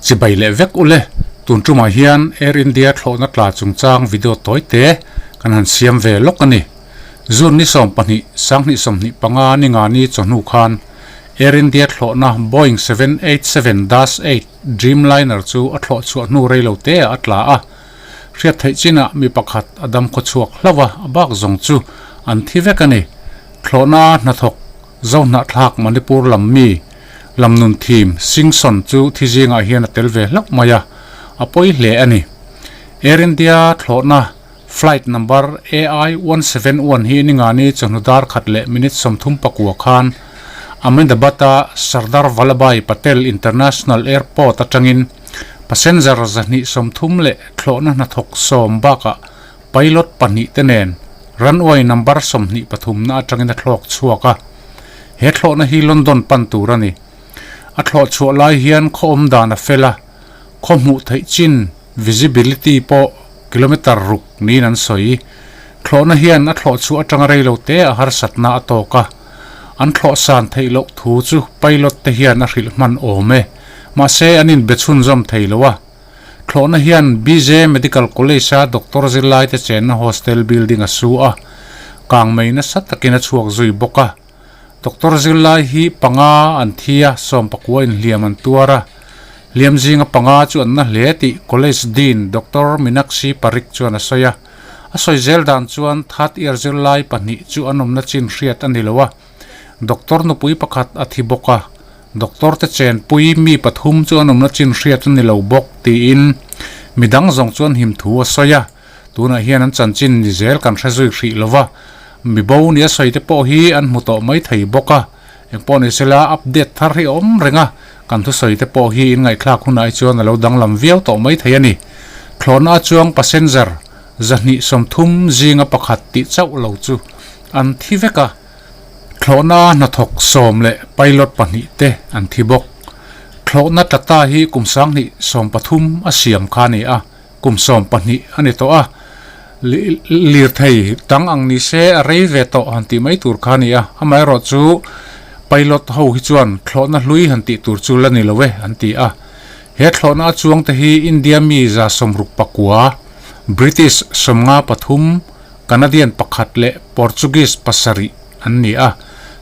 Chibai leh vek ule, tun tumah hian Air India thlawhna tla chungchang video tawi te kan han siam ve lawk a ni. June ni 12, 2025 ni nga ni chawhnu khan Air India thlawhna Boeing 787-8 Dreamliner chu a thlawh chhuah hnu rei lo te ah a tla a. Hriat theih chinah mi pakhat a dam khaw chhuak hlauh a, a bak zawng chu an thi vek a ni. Thlawhna hnathawk Zohnahthlak Manipur lam mi lamnun thim Singson chu thi zingah hian a tel ve hlauh mai a, a pawi hle a ni. Air India thlawhna flight number AI 171 hi ningani chawhnu dar khat leh minute 34 khan Ahmedabad-a Sardar Vallabhbhai Patel International Airport atangin passenger 230 leh thlawhna hnathawk 10 bakah pilot pahnih te nen runway number 23 na atangin a thlawk chhuak a. He thlawhna hi London pan tur a ni. A thlawh chhuah lai hian khaw awm dan a fel a, khaw hmuh theih chin, visibility, pawh kilometre ruk niin an sawi. Thlawhna hian a thlawh chhuah atanga rei lo te a harsatna a tawk a. An thlawh san theih loh thu chu pilot te hian a hrilh hman awm e. Mahse an inbe chhunzawm thei lo a. Thlawhna hian BJ Medical College-a doctor zirlaite chenna hostel building a su a, kangmei nasa takin a chhuak zui bawk a. Doctor zirlai hi panga an thi a, sawmpakua inhliam an tuar a. Hliam zinga panga chu an na hle tih College Dean Doctor Meenakshi Parikh chuan a sawi a. A sawi zel dan chuan third year zirlai pahnih chu an awmna chin hriat a ni lo a. Doctor nupui pakhat a thi bawk a, doctor te chenpui mi pathum chu an awmna chin hriat a ni lo bawk tiin midang zawng chuan him thu a sawi a, tunah hian an chanchin ni zel kan hre zui hrih lo va, mi bo nia sawi te pawh hi an hmu tawh mai thei bawk a, engpawh ni sela update thar hi a awm reng a, kan thusawi te pawh hi in ngaihthlak hunah hi chuan a lo danglam viau tawh mai thei a ni. Thlawhna a chuang passenger 230 zinga pakhat tih chauh lo chu an thi vek a. Thlawhna hnathawk 10 leh pilot pahnih te an thi bawk. Thlawhna tata hi kum 2013 a siam kha a ni a, kum 12 a ni tawh a. Lirthei dang ang ni se a rei ve tawh han tih mai tur kha a ni a, amaherawhchu pilot ho hi chuan thlawhna hlui han tih tur chu la ni lo e an ti a. He thlawhna a chuang te hi India mi 69, British 53, Canadian pakhat leh Portuguese pasarih an ni a.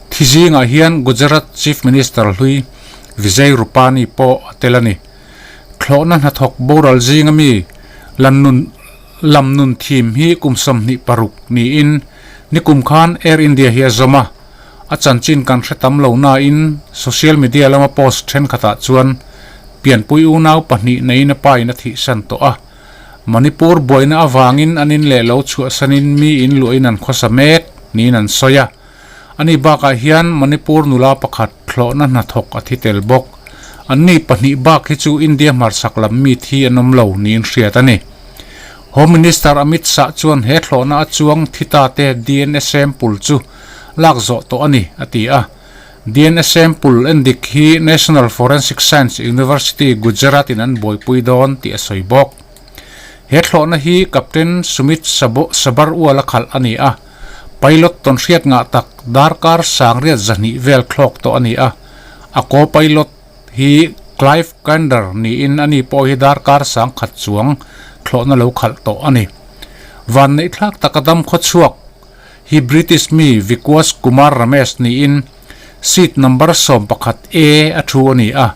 Thi zingah hian Gujarat Chief Minister hlui Vijay Rupani pawh a tel a ni. Thlawhna hnathawk boral zinga mi Lannun Lamnun thim hi kum 26 niin nikum khan Air India hi a zawm a. A chanchin kan hre tam lo nain social media lama post thenkhatah chuan pianpui unau pahnih neiin a pa in a thihsan tawh a. Manipur buaina avangin an in leh lo chhuahsanin mi in luahin an khawsa mek niin an sawi a. Ani bakah hian Manipur nula pakhat thlawhna hnathawk a thi tel bawk. Anni pahnih bak hi chu India hmarchhak lam mi thi an awm lo niin hriat a ni. Home Minister Amit Shah chuan he thlawhna a chuang thi ta te dna sample chu lak zawh tawh a ni, a ti a. Dna sample endik hi National Forensic Science University, Gujarat in an buaipui dawn tih a sawi bawk. He thlawhna hi Captain Sumit Sabarwal a khalh a ni a, pilot tawnhriat ngah tak darkar 1200 vel thlawk tawh a ni a, a co-pilot hi Clive Kander niin ani pawh hi darkar 1000 chuang thlawhna lo khalh tawh a ni. Vanneihthlak taka dam khawchhuak hi British mi Vikuas Kumar Ramesh niin seat number 11 A a thu a ni a.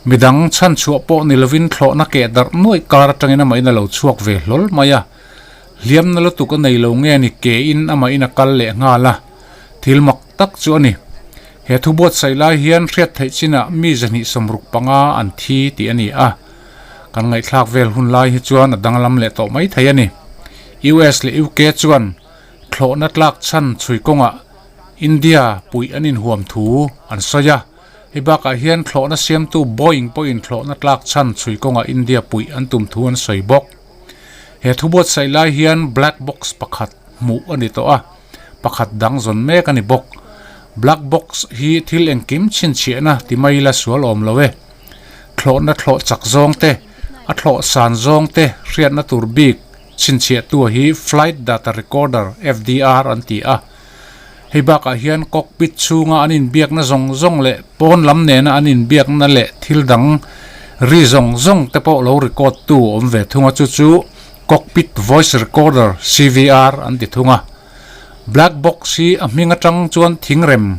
Midang chhan chhuah pawh ni lovin thlawhna keh darh nuaih kar atangin amahin a lo chhuak ve hlawl mai a. Hliamna lutuk a nei lo nge ni kein amahin a kal leh nghal a. Thil mak tak chu a ni. He thu buatsaih lai hian hriat theih chinah mi 265 an thi tih a ni a. Kan ngaihthlak vel hun lai hi chuan a danglam leh tawh mai thei a ni. US leh UK chuan thlawhna tlak chhan chhui kawngah India puih an inhuam thu an sawi a. Hei bakah hian thlawhna siamtu Boeing pawhin thlawhna tlak chhan chhui kawngah India puih an tum thu an sawi bawk. He thu buatsaih lai hian black box pakhat hmuh a ni tawh a, pakhat dang zawn mek a ni bawk. Black box hi thil engkim chhinchhiahna ti mai la sual awm lo e. Thlawhna thlawh chak zawng te, a thlawh san zawng te hriatna tur bik chhinchhiahtu hi Flight Data Recorder, FDR, an ti a. Hei bakah hian cockpit chhunga an inbiakna zawng zawng leh pawn lam nena an inbiakna leh thil dang Ri zawng zawng te pawh lo record tu awm ve thung a, chu chu Cockpit Voice Recorder, CVR, an ti thung a. Black box hi a hming atang chuan thingrem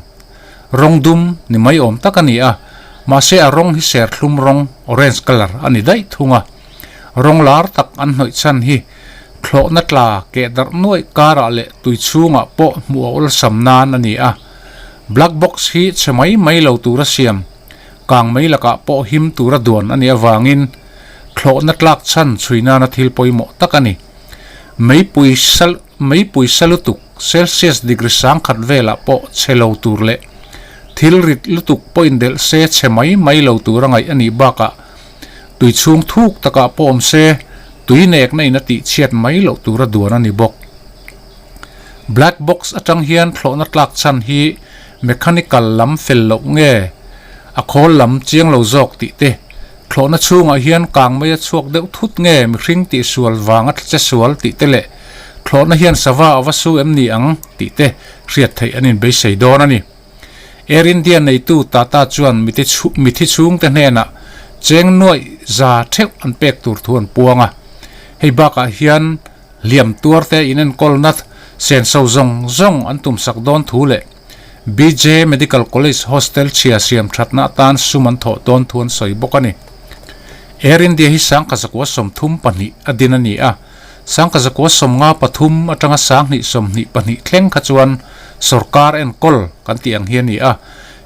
rawng dum ni mai awm tak a ni a, mahse a rawng hi serthlum rawng, orange colour, a ni daih thung a. Rawng lar tak an hnawih chhan hi thlawhna tla keh darh nuaih karah leh tui chhungah pawh hmuh a awlsam nan a ni a. Black box hi chhe mai mai lo tura siam, kang mai lakah pawh him tura duan a nih avangin thlawhna tlak chhan chhui nana thil pawimawh tak a ni. Meipui sal meipui sa lutuk Celsius degree sangkhat velah pawh chhe lo tur leh thil rit lutuk pawh indelh se chhe mai mai lo tura ngaih a nih bakah Tui chhung thuk takah pawh awm se, tui nekna in a tih chhiat mai loh tura duan a ni bawk. Black box atang hian thlawhna tlak chhan hi mechanical lam fel loh nge a khawl lam chiang lo zawk tih te, thlawhna chhungah hian kang mai a chhuak deuh thut nge mihring tih sual vanga che sual tih te leh thlawhna hian sava a va su em ni ang tih te hriat theih an inbeisei dawn a ni. Air India neitu Tata chuan mithi chhungte hnenah cheng nuaih za theuh an pek tur thu an puang a. Hei bakah hian hliam tuarte inenkawlna senso zawng zawng an tumsak dawn thu leh BJ Medical College hostel chhia siam thatna atan sum an thawh dawn thu an sawi bawk a ni. Air India hi sangkazakua 32 a din a ni a. Sangkazakua 53 atanga sanghnih 22 thleng kha chuan sawrkar enkawl kan tih ang hi a ni a,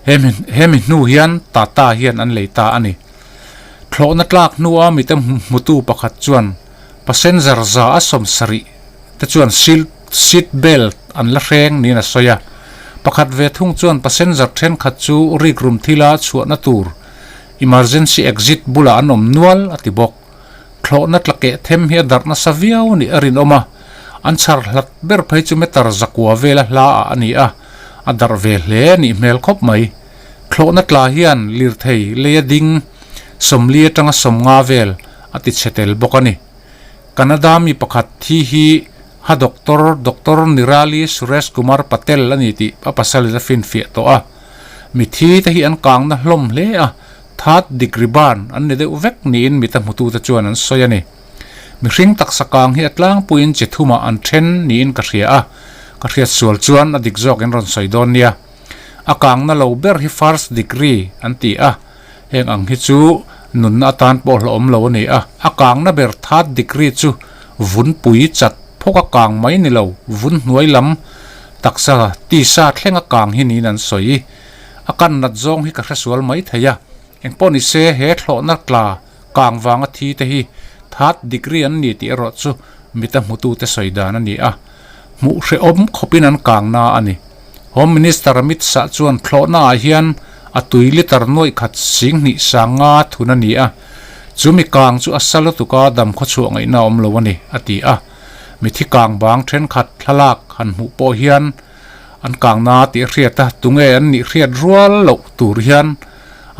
hemi hemi hnu hian Tata hian an lei ta a ni. Thlawhna tlak hnua mite hmutu pakhat chuan passenger za a 70 te chuan seat belt an la hreng niin a sawi a, pakhat ve thung chuan passenger thenkhat chu rikrum thila chhuahna tur emergency exit bulah an awm nual a ti bawk. Thlawhna tla keh them hi a darh nasa viau nih a rinawm a, an chhar hlat ber phei chu meter zakua vela hla ah a ni a, a darh ve hle a nih hmel khawp mai. Thlawhna tla hian lirthei leia ding 40 atanga 50 vel a ti chhe tel bawk a ni. Canada mi pakhat thi hi ha doctor Doctor Nirali Suresh Kumar Patel a ni tih a pasalin a finfiah tawh a. Mithi te hi an kangna hlawm hle a, Third degree burn an ni deuh vek niin mita hmutute chuan an sawi a ni. Mihring taksa kang hi a tlangpuiin chi thumah an then niin ka hria a, ka hriat sual chuan a dik zawk in rawn sawi dawn nia. A kangna lo ber hi first degree an ti a, heng ang hi chu nunna atan pawh hlauhawm lo a ni a, a kangna ber third degree chu vunpui chat phawk a kang mai ni lo, vun hnuai lam taksa tisa thleng a kang hi niin an sawi. A kan nat zawng hi ka hre sual mai thei a, engpawh ni se he thlawhna tla kang vanga thi te hi third degree an ni tih erawh chu mita hmutute sawi dan a ni a, hmuh hrehawm khawpin an kang na a ni. Home Minister Amit Shah chuan thlawhna ah hian a tui litre nuaih khat 20 sanga thun a ni a, chu mi kang chu a sa lutuk a dam khawchhuah ngaihna a awm lo a ni, a ti a. Mithi kang bang thenkhat thlalak han hmuh pawh hian An kangna tih a hriat a, tunge an nih hriat rual loh tur hian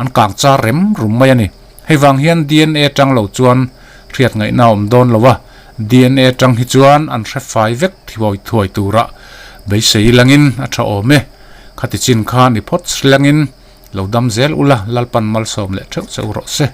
an kang char rem rum mai a ni. Hei vang hian dna tang lo chuan hriat ngaihna a awm dawn lo a, dna tang hi chuan an hre fai vek thuai thuai tura beisei langin a tha awm e. Khati chin khan i phawt langin lo dam zel ula, Lalpan malsawm leh theuh che u rawh se.